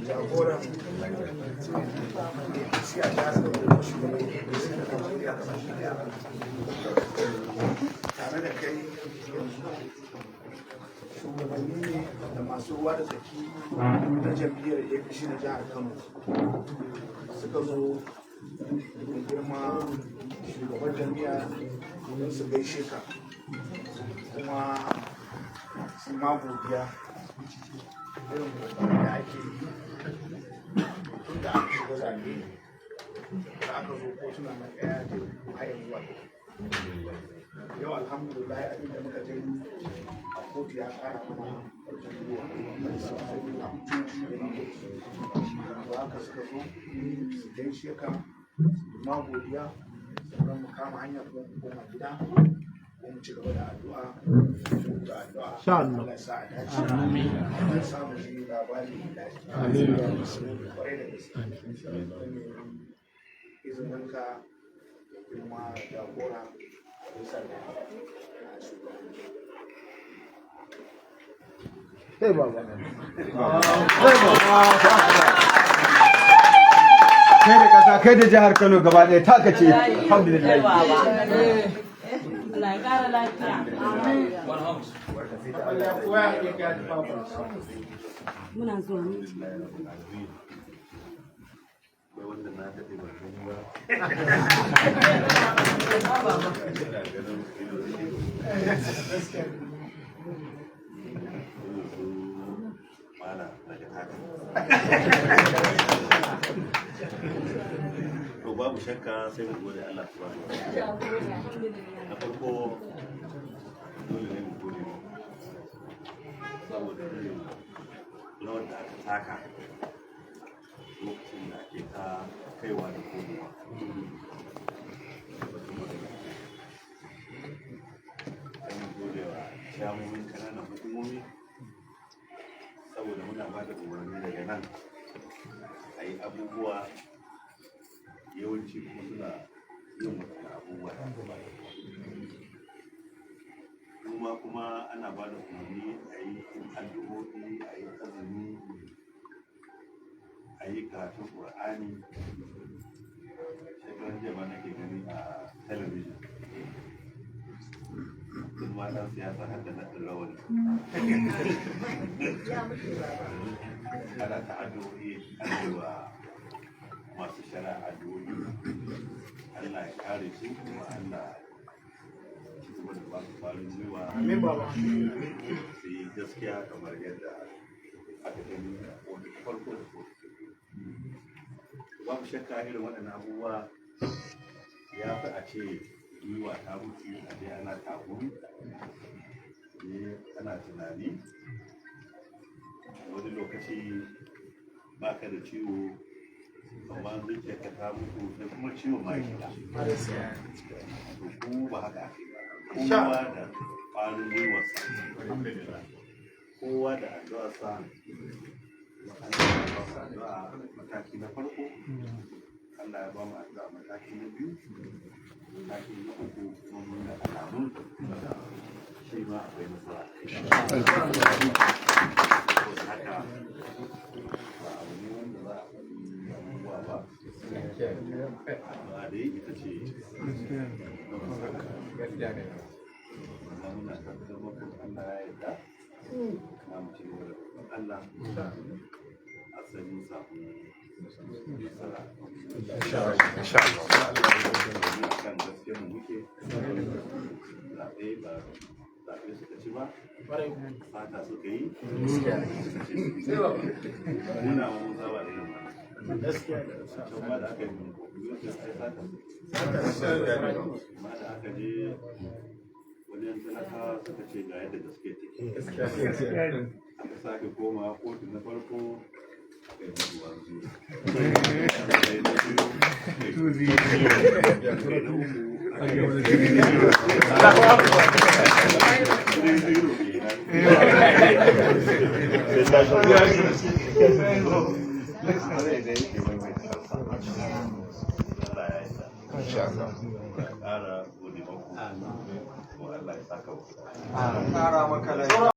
Jagoran APC a jihar Kano, shugaban APC na Najeriya gaba ɗaya, tare da kai yanzu shugabanni ne da masu ruwa da tsaki na jam'iyyar APC na jihar Kano suka zo da girma shugaban jam'iyya don su gaishe ka, kuma su ma godiya irin kokarin da ake yi tun da aka shiga zaɓe, da aka zo kotuna na ɗaya da har yanzu zuwa yau. Alhamdulillah, abin da muka gani a kotu ya ƙara mana ƙarfin gwiwa saboda hujjoji da muke da su. To, haka suka zo su gaishe ka, su ma godiya, sannan mu kama hanya kuma mu koma gida ko mu ci gaba da addu'a da addu'a. Allah ya sa a dace, Allah ya sa mu ji labari mai daɗi. Amin. Kwarai da gaske. Izinin ka, girma jagora, bisa da shugabanni. Sai baba. Sai baba. Kai da ƙasa, kai da jihar Kano gaba ɗaya taka ce. Alhamdulillah. Allah ya ƙara lafiya. Muna zuwa ne. Akwai wanda na daɗe ban gani ba. Ina ganin su ido da ido. Irin su Malam daga taka. To, babu shakka sai mu gode Allah subhanahu wa ta'ala. Na farko, dole ne mu gode mu saboda irin rawar da aka taka lokacin da ake ta kaiwa da komowa batun magana. Sai mu gode wa ciyamomin ƙananan hukumomi, saboda muna ba da umarni daga nan a yi abubuwa, yawanci kuma suna yin waɗannan abubuwa da aka ba da umarni. Kuma ana ba da umarni a yi addu'o'i, a yi azumi, a yi karatun ƙur'ani. Shekaran jiya ma nake gani a talabijin, duk ma ɗan siyasa har da naɗin rawani, ana ta addu'o'i, ana yi wa masu shari'a addu'o'i, Allah ya kare su, kuma Allah ci gaba da ba su kwarin gwiwa Amin, baba. su yi gaskiya kamar yadda aka gani a kotu ta farko da kotu ta biyu. Babu shakka irin waɗannan abubuwa ya fi a ce gwiwa ta mutu, a je ana tagumi ne, ana tunani. Wani lokaci baka da ciwo, amma zuciyarka ta mutu, sai kuma ciwo ma ya shiga. To, ku ba haka ake ba. Kowa da ƙwarin gwiwarsa, kowa da addu'arsa. Allah ya ba mu addu'a mataki na farko, Allah ya ba mu addu'a mataki na biyu, mataki na uku kuma mun ga alamun shi ma akwai nasara. Amma muna tabbatar muku Allah ya yarda na mu ci gaba da roƙon Allah a sai mun samu nasara. Domin a kan gaskiyar mu muke zaɓe, ba zaɓe suka ci ba, sata suka yi, suka ce muna mun saba da irin wannan. Can ma da aka yi mun lokacin ai sata suka yi. Amma da aka je wajen talakawa suka ce ga yadda gaske take, aka sake koma kotu na farko, aka yi musu 1-0, aka yi na biyu, aka yi na uku, aka yi 3-0 kenan. Zai da yake maimaita kansa. Allah ya yarda. Allah ya ƙara gode maku. Kuma Allah ya saka ku. Ƙara maka lafiya.